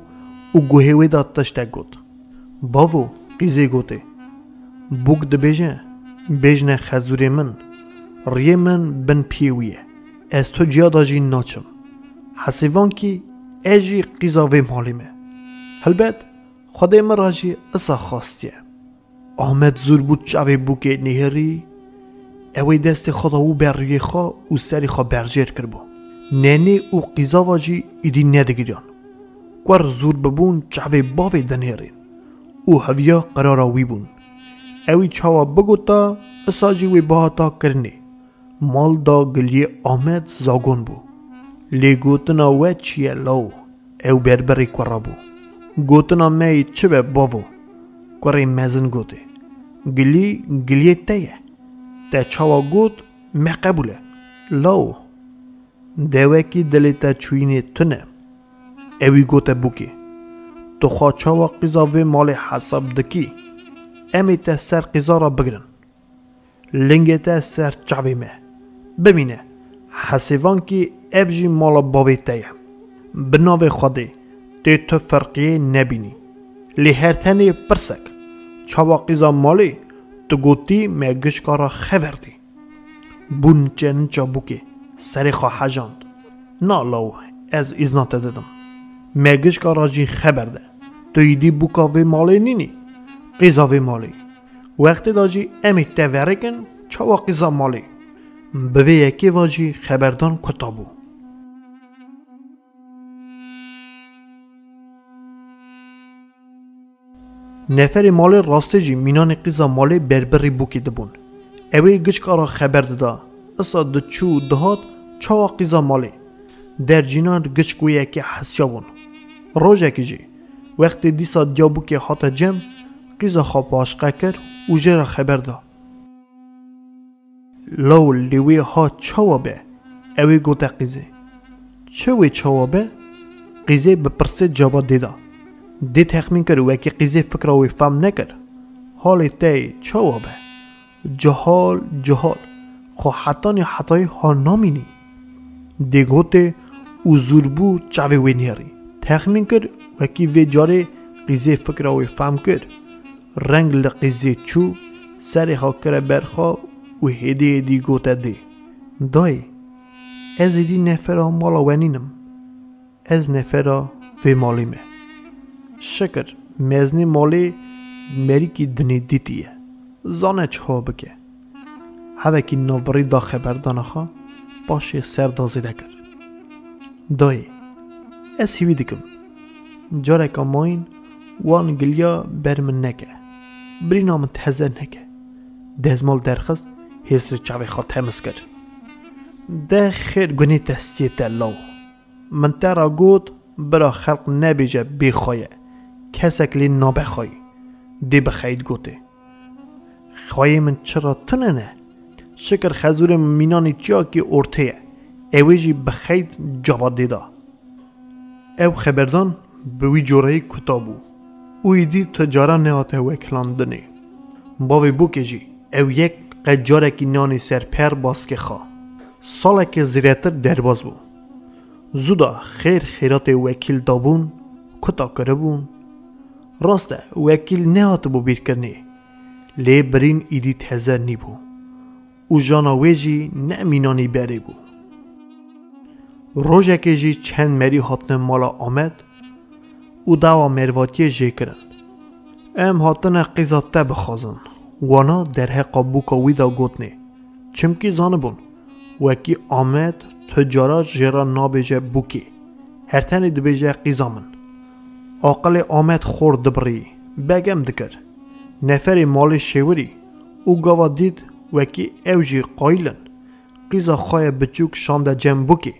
û guhê wê de tiştek got. Bavo, qîzê gotê. Bûk dibêje, bêjne Xezûrê min, riyê min bin piyê wî ye. Ez tu ciya de jî naçim. Hesêvankî ez jî qîza vê malê me. Helbet, Xwedê min re jî isa xastiye. Amed zûr bû çavê bûkê nihêrî, ew ê destê xwe dawû ber rûyê xwe û serê xwe berjêr kiribû. Nenê û qîzava jî îdî nedigiriyan. Kur zûr bibûn çavê bavê dinêrîn û heviya qirara wî bûn. Ewî çawa bigota, isa jî wê bihata kirinê. Mal da giliyê Amed zagon bû. Lê gotina we çi ye law? Ew berberî kura bû. Gotina me yê çi be bavo? Kurê mezin gotê. Gilî, giliyê te ye. Te çawa got, me qebûl e. Law, dewekî dilê te çûyînê tune. Ewî gote bûkê. Tu xwe çawa qîza vê malê hesab dikî? Em ê te ser qîza re bigirin. Lingê te ser çavê me. Bimîne, hesêvankî ev jî mala bavê te ye. Bi navê Xwedê, tê tu ferqiyê nebînî. Lê her tenê pirsek, çawa qîza malê, tu gotî me gişka re xever dî. Bû niçe niça bûkê, serê xwe hejand. Na law, ez îzna te didim. Me gişka re jî xeber de. Tu îdî bûka vê malê nînî. Qîza vê malê. Wextê de jî em ê te verêkin çawa qîza malê. Bi vê yekê ve jî xeberdan kuta bû. Neferê malê rastê jî mînanê qîza malê berbirî bûkê dibûn. Ew ê gişka re xeber dida. Isa diçû û dihat çawa qîza malê. Dercîna gişk wê yekê hesiyabûn. Rojekê jî, wextê dîsa diya bûkê hate cem, qîza xwe paşqe kir û jê re xeber da. Law lê wê ha çawa be? Ew ê gote qîzê. Çi wê çawa be? Qîzê bi pirsê caba dê da. Dê texmîn kir wekî qîzê fikra wê fam nekir. Halê te yê çawa be? Cihal, cihal. Xwe hetanî hetayî ha namînî. Dê gotê û zûr bû çavê wê nêrî. Texmîn kir wekî vê carê qîzê fikra wê fam kir. Reng li qîzê çû, serê xwe kire ber xwe û hêdî hêdî gote dê. Dayê, ez êdî nefera mala we nînim. Ez nefera vê malê me. Şikir, mezinê malê merîkî dinê dîtî ye. Zane çawa bike. Hevekî navbirî da xeberdana xwe, paşê ser da zêde kir. Dayê, ez hîvî dikim. Careka mayîn wan giliya ber min neke. Birîna min teze neke. Dezmal derxist, hêsrê çavê xwe temiz kir. De xêr gunê destiyê te law. Min te ra got, bira xelq nebêje bê xwe ye. Kesek lê nabe xweyî. Dê bi xeyîd gotê. Xweyê min çira tune ne? Şikir xezûrê min mînanî çiyakî ortê ye. Ewê jî bi xeyîd caba dê da. Ew xeberdan bi wî coreyî kuta bû û êdî ti cara nehate wekilandinê. Bavê Bûkê jî ew yek qe carekî nanî ser per baskê xwe. Salekê zêdetir derbas bû. Zû da xêr xêratê wekîl dabûn, kuta kiribûn. Rast e, wekîl nehatibû bîrkirinê, lê birîn êdî teze nîbû û jana wê jî ne mînanî berê bû. Rojekê jî çend merî hatine mala Amed û dawa mervatiyê jê kirin. Em hatine qîza te bixwazin. Wana derheqa bûka wî de gotinê. Çimkî zanibûn, wekî Amed tu cara jê re nabêje Bûkê. Her tenê dibêje qîza min. Aqilê Amed xor dibirî, begem dikir. Neferê malê şêwirî û gava dît wekî ew jî qayîl in. Qîza xwe ye biçûk şande cem Bûkê,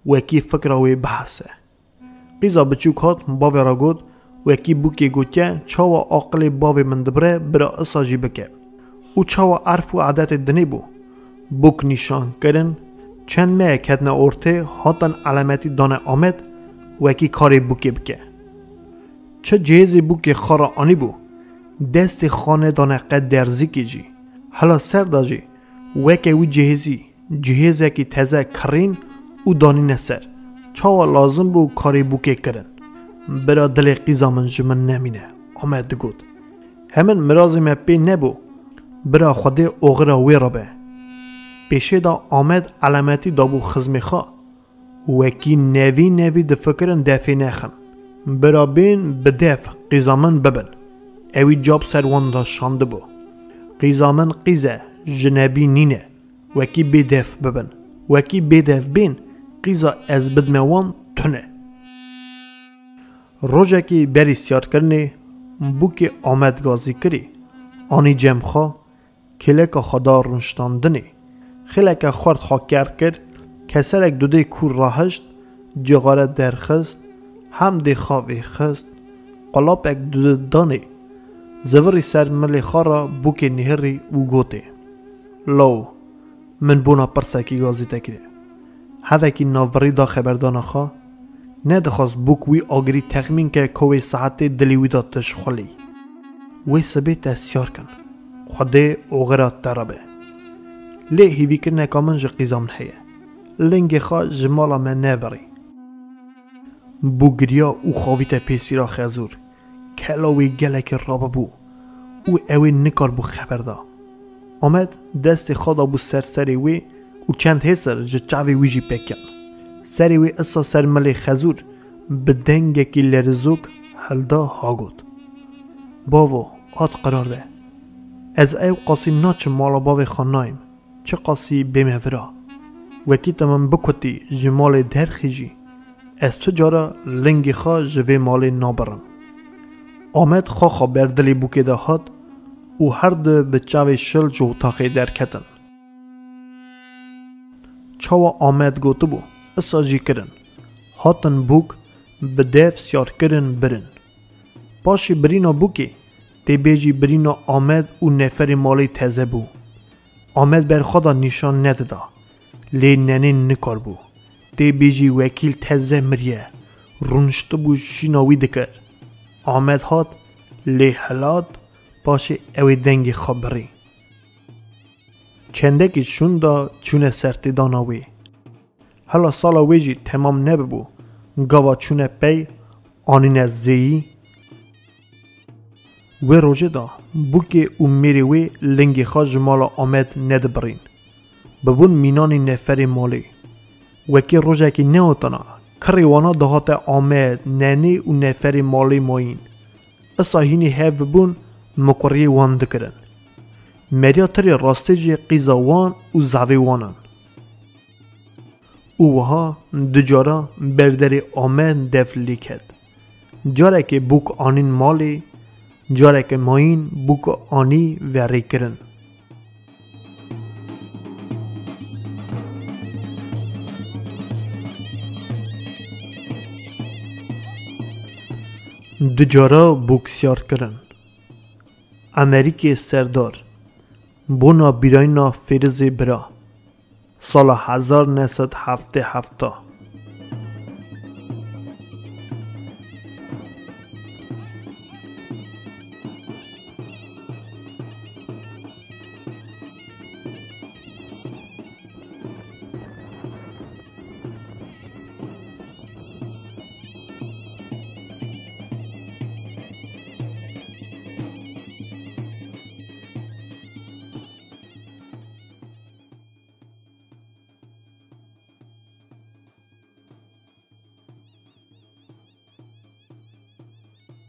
wekî fikra wê bihese. Qîza biçûk hat, bavê re got, wekî Bûkê gotiye, çawa aqilê bavê min dibire, bira isa jî bike. Û çawa erf û edetê dinê bû. Bûk nîşan kirin, çend meyek ketine ortê, hatin elemetî dane Amed, wekî karê Bûkê bike. Çi cihêzê Bûkê xwe re anîbû, destê xwe nedane qe derzîkê jî. Hela ser de jî, weke wî cihêzî, cihêzekî teze kirîn û danîne ser. Çawa lazim bû karê Bûkê kirin. Bira dilê qîza min ji min nemîne, Amed digot. Hemin mirazê me pê nebû, bira Xwedê oxira wê re be. Pêşê de Amed elemetî dabû xizmê xwe. Wekî nevî nevî difikirin defê nexin. Bira bên bi def qîza min bibin. Ewî cab ser wan de şandibû. Qîza min qîze, jinebî nîne. Wekî bê def bibin. Wekî bê def bên, qîza ez bidme wan tune. Rojekî berî siyarkirinê Bûkê Amed gazî kirî. Anî cem xwe, kêleka xwe da rûniştandinê. Xêleke xurt xwe ker kir, keserek dudê kûr rahişt, cixare derxist, hemdê xwe vêxist, qulapek dude danê. Zivirî ser milê xwe re Bûkê nihêrî û gotê, Law, min bona pirsekî gazî te kiriye. Hevekî navbirî da xeberdana xwe, nedixwast Bûk wî agirî texmîn ke ko wê saetê dilê wî de tişt xulî. Wê sibê te siyar kin. Xwedê oxira te re be. Lê hêvîkirineka min ji qîza min heye. Lingê xwe ji mala me nebirî. Bûk giriya û xavîte pêsîra xezûr. Kela wê gelekî rabibû û ew ê nikaribû xeber da. Amed destê xwe dabû ser serê wê û çend hêsir ji çavê wî jî pekiyan. Serê wê isa ser milê xezûr bi dengekî lerizok hilda ha got, Bavo, hat qirar be. Ez ew qasî naçim mala bavê xwe nayêm. Çiqasî bême vira. Wekî te min bikutî ji malê derxî jî, ez tu cara lingê xwe ji vê malê nabirim. Amed xwe xwe ber dilê Bûkê de hat û her du bi çavê şil ji otaxê derketin. Çawa Amed gotibû, isa jî kirin. Hatin Bûk bi dev siyar kirin birin. Paşê birîna Bûkê, tê bêjî birîna Amed û neferê malê teze bû. Amed ber xwe de nîşan nedida, lê nenê nikarbû. Tê bêjî wekîl teze miriye, rûniştibû şîna wî dikir. Amed hat, lê hilat, paşê ew ê dengê xwe birî. Çendekî şûnda çûne sertêdana wê. Hela sala wê jî temam nebibû, gava çûne pey anîne zêyî. Wê rojê de Bûkê û mêrê wê lingê xwe ji mala Amed nedibirîn. Bibûn mînanî neferê malê. Wekî rojekî neotana, kirê wana dihate Amed, nenê û neferê malê mayîn. Isa hînî hev bibûn, mikuriyê wan dikirin. Meriya tirê rastê jî qîza wan û zavê wan in. Û wiha du cara ber derê Amed dev lê ket. Carekê Bûk anîn malê, carekê mayîn Bûk anî verê kirin. Du cara boksiyar kirin. Emerîkê Serdar, bona bîrayîna Fêrizê Bira, sala hezar neh sed heftê heft.